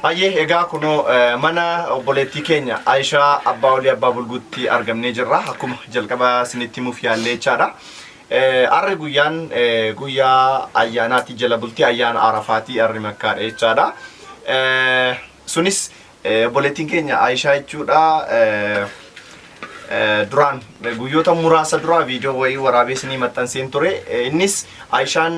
Hayyee, egaa kunoo mana obboleettii keenya Ayishaa Abbaa Olii Abbaa Bulguutti argamnee jirra. Akkuma jalqaba isinitti himuuf yaallee jechaadha. Arri guyyaan guyyaa ayyaanaati, jala bultii ayyaana Arafaati, arri Makkaadha jechaadha. Sunis obboleettiin keenya Ayishaa jechuudha. Duraan guyyoota muraasa dura viidiyoo wayii waraabee isinii maxxanseen ture. Innis Ayishaan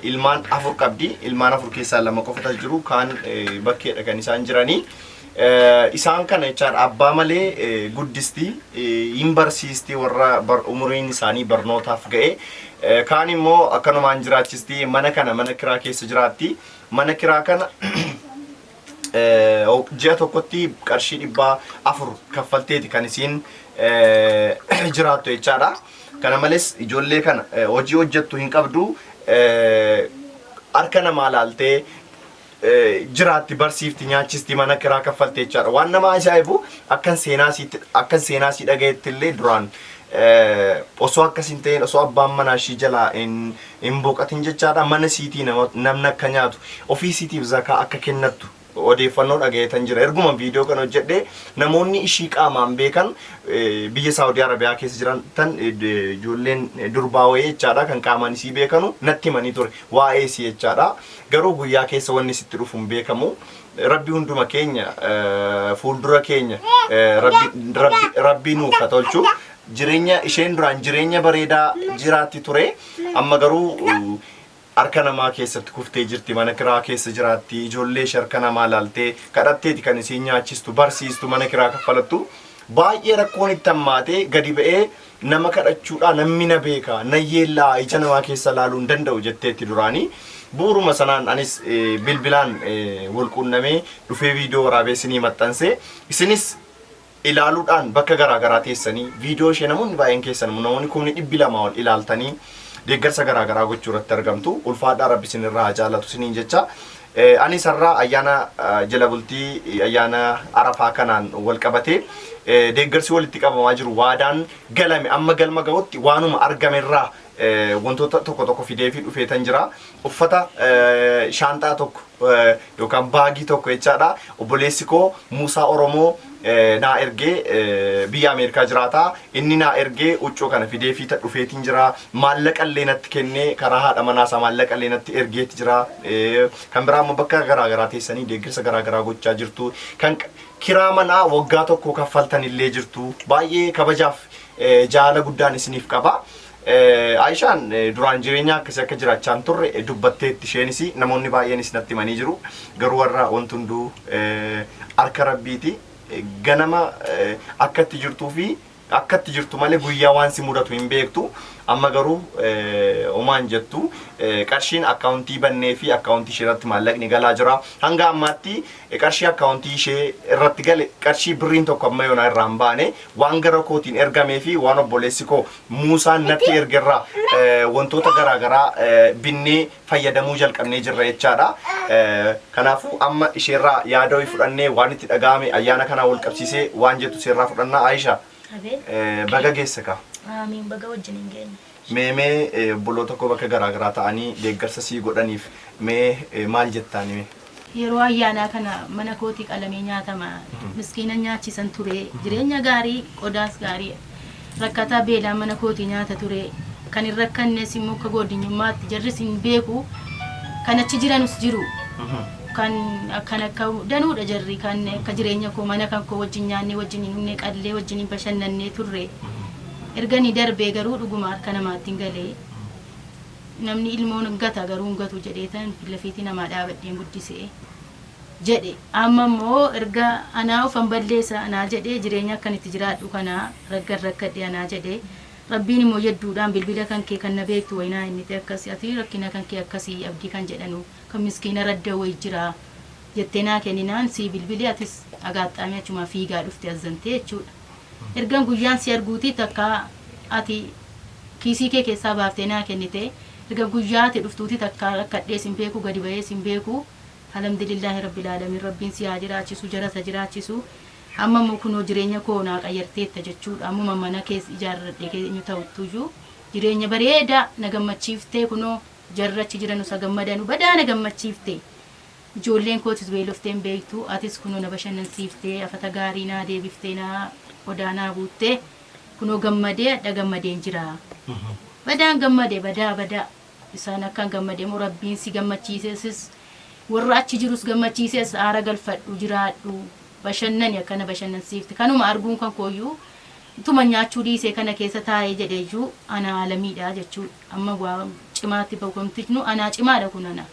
ilmaan 4 qabdi. Ilmaan 4 keessaa 2 qofatu jiru. Kaan bakkeedha kan isaan jiranii. Isaan kana jechaadha abbaa malee guddisti, hin barsiisti warra umuriin isaanii barnootaaf ga'e. Kaan immoo akkanumaan jiraachisti. Mana kana mana kiraa keessa jiraatti. Mana kiraa kana ji'a tokkotti qarshii 400 kaffalteeti kan isiin jiraattu jechaadha. Kana malees ijoollee kana hojii hojjettu hin qabdu, harka namaa laaltee jiraatti, barsiifti, nyaachisti, mana kiraa kaffalte jechaadha. Waan nama ajaa'ibu akkan seenaa isii dhagayetti illee duraan osoo akkas hin ta'in, osoo abbaan manaa ishii jalaa hin boqatin jechaadha, mana isiitii namni akka nyaatu, ofii isiitiif zakaa akka kennattu odeeffannoo dhagayetan jira. Erguma viidiyoo kana hojjedhee namoonni ishii qaamaan beekan biyya Saawudii Arabiyaa keessa jiran tan ijoolleen durbaa wayii jechaadha kan qaamaan isii beekanu natti himanii ture waa'ee isii jechaadha. Garuu guyyaa keessa wanni sitti dhufu hin beekamu. Rabbi hunduma keenya fuuldura keenya rabbi nuuf haa tolchu. Jireenya isheen duraan jireenya bareedaa jiraatti ture. Amma garuu harka namaa keessatti kuftee jirti, mana kiraa keessa jiraatti, ijoollee ishee harka namaa laaltee kadhatteeti kan isiin nyaachistu, barsiistu, mana kiraa kaffalattu. Baay'ee rakkoon itti hammaatee gadi ba'ee nama kadhachuudhaa namni na beeka, na yeellaa, ija namaa keessa laaluu hin danda'u jetteetti duraanii. Bu'uuruma sanaan anis bilbilaan wal quunnamee dhufee viidiyoo waraabee isinii maxxanse. Isinis ilaaluudhaan bakka garaa garaa teessanii viidiyoo ishee namoonni baay'een keessan, namoonni 200,000 ol ilaaltanii deeggarsa garaa garaa gochuu irratti argamtu. Ulfaadhaa, Rabbi isin irraa haa jaalatu isiniin jecha. Anis har'a ayyaana jala bultii ayyaana Arafaa kanaan wal qabatee deeggarsi walitti qabamaa jiru, waadaan galame amma galma ga'utti waanuma argame irraa wantoota tokko tokko fidee fi dhufeetan jira. Uffata shaanxaa tokko yookaan baagii tokko jechaadha. Obboleessi koo Muusaa Oromoo naa ergee, biyya Ameerikaa jiraata. Inni naa ergee huccuu kana fidee fi dhufeetiin jira. Maallaqa illee natti kennee, karaa haadha manaa isaa maallaqa illee natti ergeeti jira. Kan biraa immoo bakka garaa garaa teessanii deeggarsa garaa garaa gochaa jirtu. Kan kiraa manaa waggaa tokko kaffaltan illee jirtu. Baay'ee kabajaaf jaala guddaan isiniif qaba. Ayishaan duraan jireenya akkasii akka jiraachaa hin turre dubbatteetti isheenis, namoonni baay'eenis natti himanii jiru. Garuu warra wanti hunduu harka Rabbiiti. Ganama akka itti jirtuu fi akka itti jirtu malee guyyaa waan si mudatu hin beektu. Amma garuu homaan jettu, qarshiin akkaawuntii bannee fi akkaawuntii ishee irratti maallaqni galaa jira. Hanga ammaatti qarshii akkaawuntii ishee irratti gale qarshii birriin tokko amma yoonaa irraa hin baane. Waan gara kootiin ergamee fi waan obboleessi koo Muusaan natti ergerraa wantoota garaa garaa binnee fayyadamuu jalqabnee jirra jechaadha. Kanaafuu amma isheerraa yaada wayii fudhannee, waan itti dhaga'ame ayyaana kanaa wal qabsiisee waan jettu isheerraa fudhannaa. Ayisha, baga geesse kaa. Aamiin, baga wajjin hin geenye. Mee mee obboloota koo bakka garaa garaa ta'anii deeggarsa sii godhaniif mee maal jettaani mee? Yeroo ayyaanaa kana mana kootii qalamee nyaatama. Miskiina nyaachisan ture. Jireenya gaarii, qodaas gaarii. Rakkataa beelaa mana kootii nyaata ture. Kan hin rakkannes immoo akka goodinyummaatti jarris hin beeku. Kan achi jiranus jiru. Kan kan akka danuudha jarri kan akka jireenya koo mana kan koo wajjin nyaannee, wajjin hin dhugne, qallee wajjin hin bashannannee turre. Erga inni darbee garuu dhuguma harka namaatti hin galee. Namni ilmoon gata garuu hin gatu jedheetan lafiitii namaa dhaabadheen guddise jedhe. Amma immoo erga anaa ofan balleessa anaa jedhee, jireenya akkan itti jiraadhu kana raggan rakkadhe anaa jedhe. Rabbiin immoo yedduudhaan bilbila kan kee kan na beektu wayinaa inni akkas ati rakkina kan kee akkasii abdii kan jedhanu kan miskiina radda wayi jira jettee naa kenninaan sii bilbilee, atis agaaxxaamee achumaa fiigaa dhufte azzantee jechuudha. Ergan guyyaan si arguutii takka ati kiisii kee keessaa baaftee naa kennite, erga guyyaa ati dhuftuutii takka rakkadhees hin beeku, gadi bahees hin beeku. Alhamdulillaahi rabbil aalamiin, Rabbiin si haa jiraachisu, jaras haa jiraachisu. Amma immoo kunoo jireenya koo naa qayyarteetta jechuudha. Ammuma mana kees ijaarradhe keenyu ta'uttuyyuu jireenya bareedaa na gammachiiftee, kunoo jarri achi jiranu isa gammadanu badaa na gammachiifte. Ijoolleen kootis beeloftee hin beektu. Atis kunoo na bashannansiiftee afata gaarii naa deebiftee naa qodaa naa guuttee kunoo gammadee hadha gammadeen jira. Badaan gammade badaa badaa. Isaan akkan gammade immoo Rabbiin si gammachiisesis warra achi jirus gammachiises aara galfadhu jiraadhu bashannani akkana bashannansiifte kanuma arguun kan kooyyuu utuma nyaachuu dhiisee kana keessa taa'ee jedheeyyuu anaa alamiidha jechuudha. Amma waa cimaatti bahukamtichnu anaa cimaadha kun ana.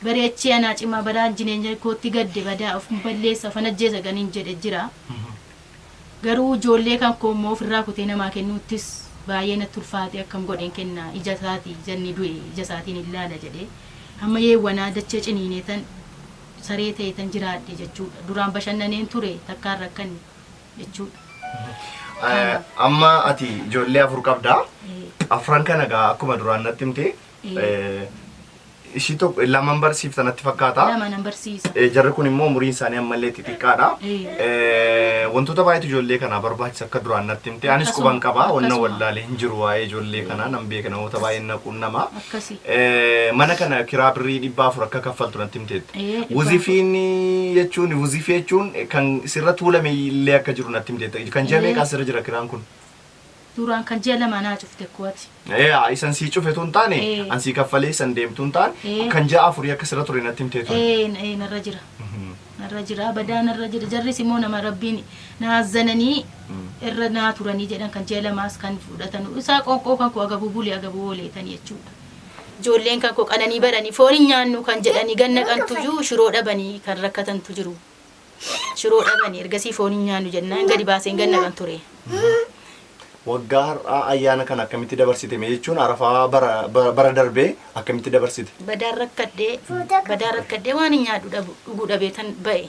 Bareechee anaa cimaa badaan jireenya kootti gadde badaa of balleessa of ajjeesa ganiin jedhe jira. Garuu ijoollee kan koo immoo ofirraa kutee namaa kennuuttis baay'ee natti ulfaate akkam godheen kenna ija isaatii ija inni du'e ija isaatiin ilaala jedhee hamma yeewwanaa dachee ciniinee tan saree ta'e tan jiraadhe jechuudha. Duraan bashannaneen ture takkaan rakkanne jechuudha. Amma ati ijoollee 4 qabdaa. Afran kana gaa akkuma duraan natti himte ishii tokko laman barsiifta natti fakkaata. Lama nan barsiisa. Jarri kun immoo umuriin isaanii ammallee xixiqqaadha. Wantoota baay'eetu ijoollee kanaa barbaachisa akka duraan natti himte. Anis quban qaba. Wanna wallaalee hin jiru waa'ee ijoollee kanaa nan beeka namoota baay'een na quunnama. Mana kana kiraa birrii 400 akka kaffaltu natti himteetti. Wuzifiin jechuun wuzifii jechuun kan sirra tuulame illee akka jiru natti himteetti. Kan ji'a meeqaa sirra jira kiraan kun? Duraan kan ji'a 2 naa cufte kuwati. Isan sii cufe tun taane an sii kaffalee isan deemtu hin taane kan ji'a 4 akka sirra ture natti himtee ture. Narra jira. Narra jira badaa narra jira jarris immoo nama Rabbiin na azzananii irra naa turanii jedhan kan ji'a 2s kan fudhatan isaa qoonqoo kan koo agabuu bulee agabuu ooleetanii jechuudha. Ijoolleen kan koo qananii baranii foon hin nyaannu kan jedhanii ganna qantuyyuu shiroo dhabanii kan rakkatantu jiru. Shiroo dhabanii ergasii foon hin nyaannu jennaan gadi baaseen ganna kan ture. Waggaa har'aa ayyaana kana akkamitti dabarsite mee jechuun Arafaa bara darbee akkamitti dabarsite? Badaan rakkadhee waan hin nyaadhu dhabu dhuguu dhabee tan ba'e.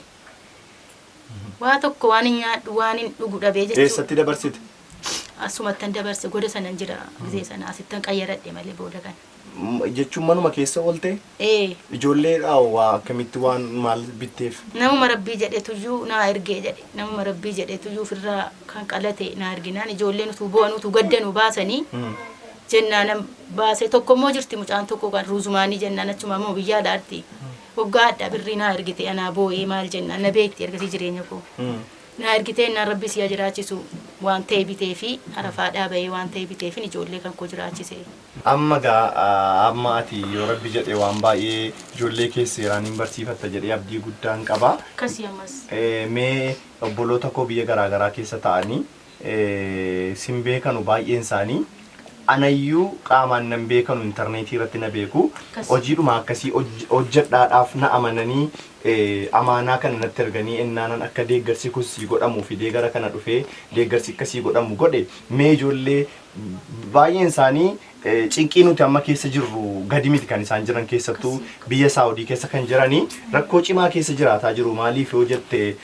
Waa tokko waan hin nyaadhu waan hin dhugu dhabee jechuudha. Eessatti dabarsite? Asumattan dabarse goda sanan jira gisee sana asittan qayyaradhe malee booda kana. Jechuun manuma keessa oolte? Ijoolleedhaa waa akkamitti waan maal bitteef? Namuma Rabbii jedhetuyyuu naa ergee jedhe. Namuma Rabbii jedhetuyyuu ofirraa kan qalate naa erginaan ijoolleen utuu bo'an utuu gaddanuu baasanii jennaan baase tokko immoo jirti mucaan tokko kan ruuzumaanii jennaan achuma immoo biyyaa dhaarti. Waggaa adda birrii naa ergite anaa boo'ee maal jennaan na beekti ergasii jireenya koo. Naa ergitee innaan Rabbi si'a jiraachisu waan ta'e bitee fi Arafaadhaa bahee waan ta'e biteefin ijoollee kan koo jiraachise. Amma gaa amma ati yoo Rabbi jedhe waan baay'ee ijoollee kee seeraan hin barsiifatta jedhee abdii guddaan qaba. Akkasii ammas. Mee obboloota koo biyya garaagaraa keessa ta'anii sin beekanu baay'een isaanii anayyuu qaamaan nan beekanu intarneetii irratti na beeku. Hojiidhuma akkasii hojjedhaadhaaf na amananii amaanaa kana natti erganii ennaanan akka deeggarsi kun sii godhamuu fi deegara kana dhufee deeggarsi akkasii godhamu godhe mee ijoollee baay'een isaanii cinqii nuti amma keessa jirru gadi miti kan isaan jiran keessattuu biyya Saawudii keessa kan jiranii rakkoo cimaa keessa jiraataa jiru. Maaliif yoo jette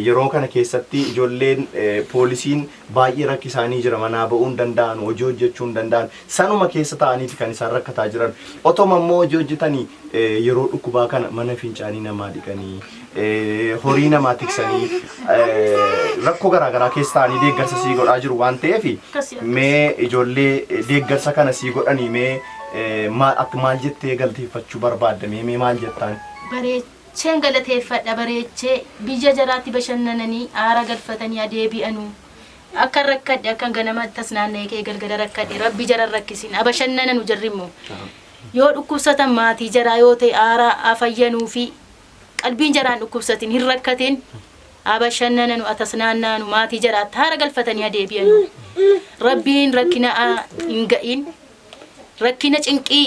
yeroo kana keessatti ijoolleen poolisiin baay'ee rakkisaanii jira manaa ba'uu hin danda'an hojii hojjechuu hin danda'an sanuma keessa ta'aniiti kan isaan rakkataa jiran. Otoma immoo hojii hojjetanii yeroo dhukkubaa kana mana fincaanii namaa dhiqanii horii namaa tiksanii rakkoo garaagaraa keessa ta'anii deeggarsa sii godhaa jiru waan ta'eef mee ijoollee deeggarsa kana sii godhanii mee maal jettee galateeffachuu barbaadda mee maal jettaan? Bareecheen galateeffadha bareechee biyya jaraatti bashannananii aara galfatanii adeebi'anuu akka rakkadhe akka ganama tas naanna'ee ka'ee galgala rakkadhe Rabbi jara rakkisin abashannananu jarri immoo yoo dhukkubsatan maatii jaraa yoo ta'e aara afayyanuu fi qalbiin jaraan dhukkubsatin hin rakkatin abashannananu atas naannaanu maatii jaraatti haara galfatanii adeebi'anu Rabbiin rakkina hin ga'in rakkina cinqii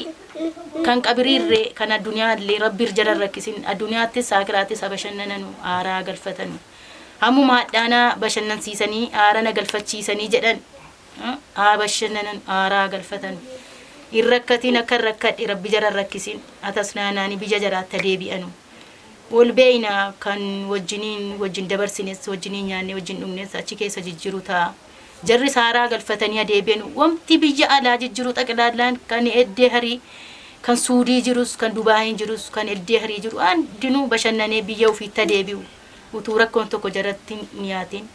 kan qabiriirree kan addunyaallee Rabbi jara rakkisin addunyaattis saakiraattis abashannananu aaraa galfatanu hammuma hadhaanaa bashannansiisanii aara na galfachiisanii jedhan abashannanan aaraa galfatanu hin rakkatin akka hin rakkadhe Rabbi jara rakkisin atas naanaanii biyya jaraatti adeebi'anu wal beeyna kan wajjiniin wajjin dabarsines wajjiniin nyaanne wajjin dhugnes achi keessa jijjiru ta'a. Jarri saaraa galfatanii adeebi'anu wanti biyya alaa jijjiru xaqilaallaan kan eddee harii kan Suudii jirus kan Dubaayin jirus kan eddee harii jiru hundinuu bashannanee biyya ofiitti adeebi'u utuu rakkoon tokko jaratti hin dhiyaatin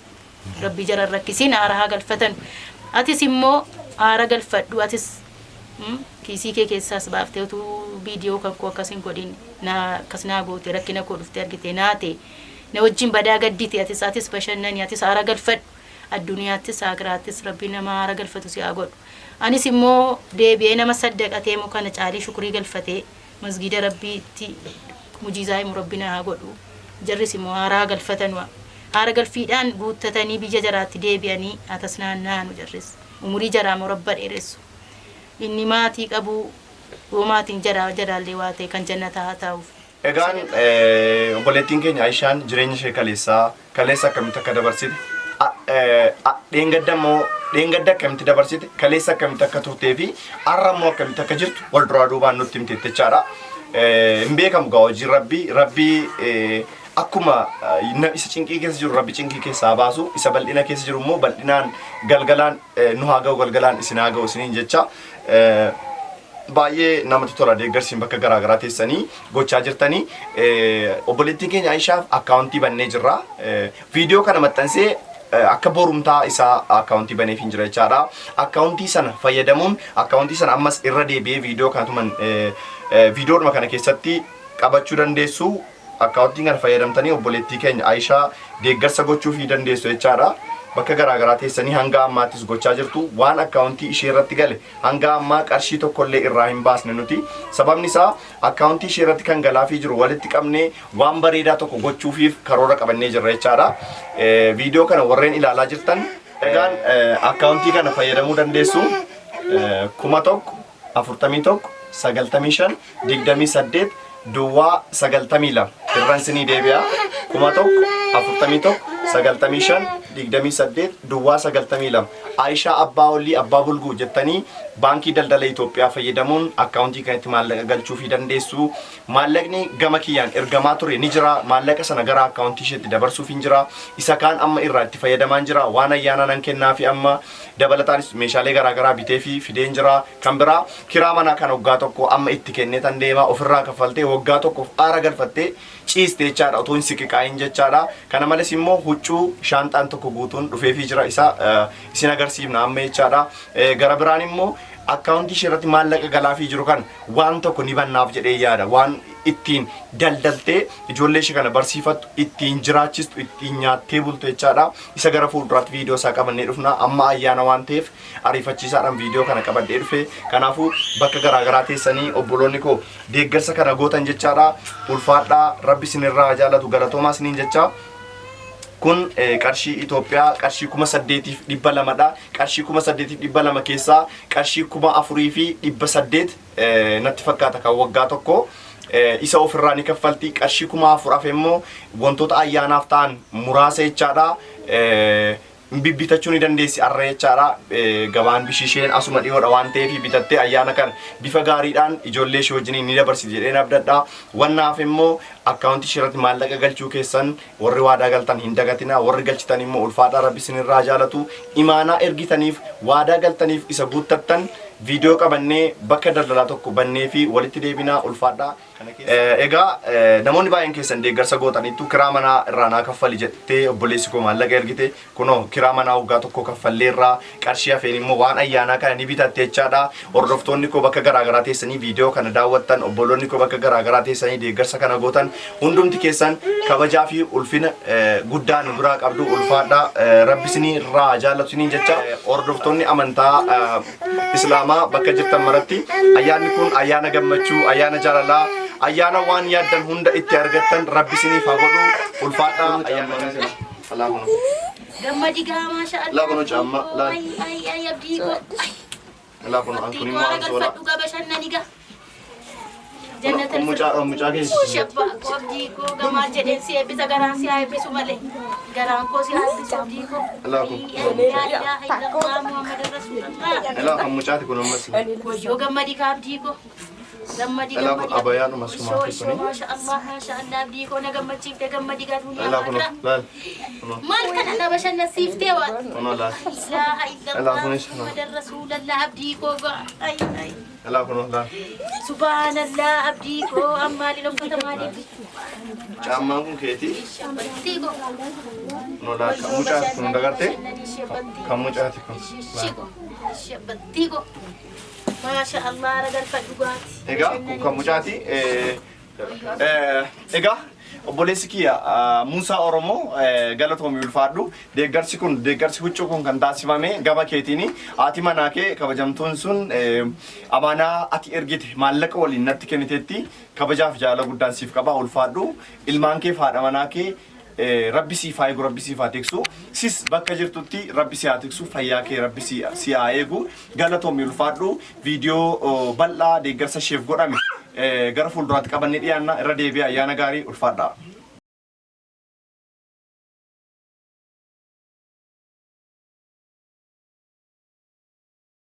Rabbi jara rakkisin aara haa galfatanu atis immoo aara galfadhu atis Kiisii kee keessaas baaftee utuu viidiyoo kan koo akkas hin godhin na akkas naa goote, rakkina koo dhuftee argite naate, na wajjin badaa gaddite. Atis bashannani, atis haara galfadhu. Addunyaattis akiraattis Rabbi nama haara galfatu si haa godhu. Anis immoo deebi'ee nama saddaqatee immoo kana caalii shukrii galfatee masgiida Rabbiitti mujiizaa himu Rabbi na haa godhu. Jarris immoo haaraa galfatanu, haara galfiidhaan guuttatanii biyya jaraatti deebi'anii atas naannaanu. Jarris umurii jaraa immoo Rabba dheeressu. Inni maatii qabu yoo maatiin jaraa jalaallee waa ta'e kan jannataa haa taa'uuf. Egaan obboleettiin keenya Aishaan jireenya ishee kaleessaa, kaleessa akkamitti akka dabarsite, dheengadda immoo dheengadda akkamitti dabarsite, kaleessa akkamitti akka turtee fi har'a immoo akkamitti akka jirtu wal duraa duubaan nutti himte jechaadha. Hin beekamu gaa hojiin Rabbii. Rabbii akkuma isa cinqii keessa jiru Rabbi cinqii keessaa baasu, isa bal'ina keessa jiru immoo bal'inaan galgalaan nu haa ga'u, galgalaan isin haa ga'u isiniin jecha. Baay'ee namatti tola deeggarsiin bakka garaa garaa teessanii gochaa jirtanii. Obboleettiin keenya Aishaaf akkaawuntii bannee jirra. Viidiyoo kana maxxansee akka borumtaa isaa akkaawuntii baneef hin jira jechaadha. Akkaawuntii sana fayyadamuun akkaawuntii sana ammas irra deebi'ee viidiyoo kanatuman viidiyoodhuma kana keessatti qabachuu dandeessu. Akkaawuntii kana fayyadamtanii obboleettii keenya Aishaa deeggarsa gochuufii dandeessu jechaadha. Bakka garaa garaa teessanii hanga ammaattis gochaa jirtu. Waan akkaawuntii ishee irratti gale hanga ammaa qarshii tokkollee irraa hin baasne nuti. Sababni isaa akkaawuntii ishee irratti kan galaafii jiru walitti qabnee waan bareedaa tokko gochuufiif karoora qabannee jirra jechaadha. Viidiyoo kana warreen ilaalaa jirtan egaan akkaawuntii kana fayyadamuu dandeessu. 1000 41 95 28 duwwaa 92. Irran sinii deebi'a: 1000 41 95 28 duwwaa 92. Aayishaa Abbaa Ollii Abbaa Bulguu jettanii Baankii Daldala Itoophiyaa fayyadamuun akkaawuntii kanatti maallaqa galchuufii dandeessu. Maallaqni gama kiyyaan ergamaa ture ni jira. Maallaqa sana gara akkaawuntii isheetti dabarsuuf hin jira. Isa kaan amma irraa itti fayyadamaan jira. Waan ayyaanaa nan kennaafi, amma dabalataanis meeshaalee garaagaraa bitee fi fideen jira. Kan biraa kiraa manaa kan waggaa tokko amma itti kennee tan deema, ofirraa kaffaltee waggaa tokkoof aara galfattee ciiste jechaadha, otoo hin siqiqaayin jechaadha. Kana malees immoo huccuu shaanxaan tokko guutuun dhufeefii jira, isa isin agarsiifna amma jechaadha. Gara biraan immoo akkaawuntii ishee irratti maallaqa galaafii jiru kan waan tokko ni bannaaf jedhee yaada. Waan ittiin daldaltee ijoollee ishee kana barsiifattu, ittiin jiraachistu, ittiin nyaattee bultu jechaadha. Isa gara fuulduraatti viidiyoo isaa qabannee dhufna. Amma ayyaana waan ta'eef ariifachiisaadhaan viidiyoo kana qabadhee dhufe. Kanaafuu bakka garaagaraa teessanii obboloonni koo deeggarsa kana gootan jechaadha. Ulfaadhaa, Rabbi isinirraa haa jaalatu, galatoomaa isiniin jecha. Kun qarshii Itoophiyaa qarshii 8,200dha. Qarshii 8,200 keessaa qarshii 4,800 natti fakkaata kan waggaa tokko. Isa ofirraa ni kaffalti. Qarshii 4,000 hafe immoo wantoota ayyaanaaf ta'an muraasa jechaadha. Bibbitachuu ni dandeessi arra jechaadha. Gabaan bishisheen asuma dhiyoodha waan ta'eef bitattee ayyaana kana bifa gaariidhaan ijoollee ishee wajjiniin ni dabarsiti jedheen abdadha. Wanna hafe immoo akkaawuntii ishee irratti maallaqa galchuu keessan warri waadaa galtan hin dagatina. Warri galchitan immoo ulfaadhaa, Rabbi isinirraa jaalatu. Imaanaa ergitaniif, waadaa galtaniif isa guuttattan viidiyoo qabannee bakka daldalaa tokko bannee fi walitti deebinaa, ulfaadhaa. Egaa namoonni baay'een keessan deeggarsa gootaniittu. Kiraa manaa irraa naa kaffali jettee obboleessi koo maallaqa ergite. Kunoo kiraa manaa waggaa tokko kaffalleerraa, qarshii hafeen immoo waan ayyaanaa kana ni bitatte jechaadha. Hordoftoonni koo bakka garaagaraa teessanii viidiyoo kana daawwattan, obboloonni koo bakka garaagaraa teessanii deeggarsa kana gootan hundumti keessan kabajaa fi ulfina guddaa nu biraa qabdu, ulfaadhaa, Rabbi isinii irraa jaallatu isiniin jecha. Hordoftoonni amantaa Islaamaa bakka jirtan maratti ayyaanni kun ayyaana gammachuu, ayyaana jaalalaa, ayyaana waan yaaddan hunda itti argattan Rabbi isiniif haa godhu, ulfaadhaa, ayyaana gaarii. Alaa kunoo. Gammadi gaa, maasha Allah. Laa kunoo caammaa, laa. Ay ay ay, abdii koo. Ay, Alaa kunoo an abdii kun koo immoo haara ansoolaa. galfadhu gaa, bashannani gaa. Kun mucaa mucaa keessa. Shabbaa koo, abdii koo, gamaa jedheen si eebbisa, garaan si haa eebbisu malee. Garaan koo si haa eebbisu, abdii koo. Alaa kun. Laa ilaaha illallah Muhammad Rasuulullah. Alaa kan mucaati kun ammas. Wayyoo, gammadi kaa, abdii koo. Gammadi, Alaa kun gammadi. abayaadhuma sumaati Ishoo, kuni. maasha Allah, maasha Allah, abdii koo na gammachiifte, gammadi gaa duniyaa Alaa kun akira. laal. Kunoo Maal kana na bashannansiiftee waan. kunoo laal. Ilaaha Alaa illallah kunis Muhammad Rasuulullah, abdii koo gaa. Ay ay. Alaa kunoo laal. Subhanallah, abdii koo, ammaaliin uffata maaliif? Caammaan kun keetii. Shabbattii koo. Kunoo laal kan mucaati kun dagartee. Kan mucaati kun. Laal. Shabbattii koo. Maasha Allah ara galfadhu gaati. Egaa kun kan mucaati. Egaa obboleessi kiyya Muusaa Oromoo, galatoomi, ulfaadhu. Deeggarsi kun, deeggarsi huccuu kun kan taasifame gama keetiini. Haati manaa kee kabajamtuun sun amaanaa ati ergite maallaqa waliin natti kenniteetti. Kabajaaf jaalala guddaan siif qaba, ulfaadhu. Ilmaan kee fi haadha manaa kee Rabbi siif haa eegu, Rabbi siif haa tiksu. Sis bakka jirtutti Rabbi si haa tiksu, fayyaa kee Rabbi si haa eegu. Galatoomi, ulfaadhu. Viidiyoo bal'aa deeggarsa isheef godhame gara fuulduraatti qabannee dhiyaanna. Irra deebi'ee ayyaana gaarii, ulfaadhaa.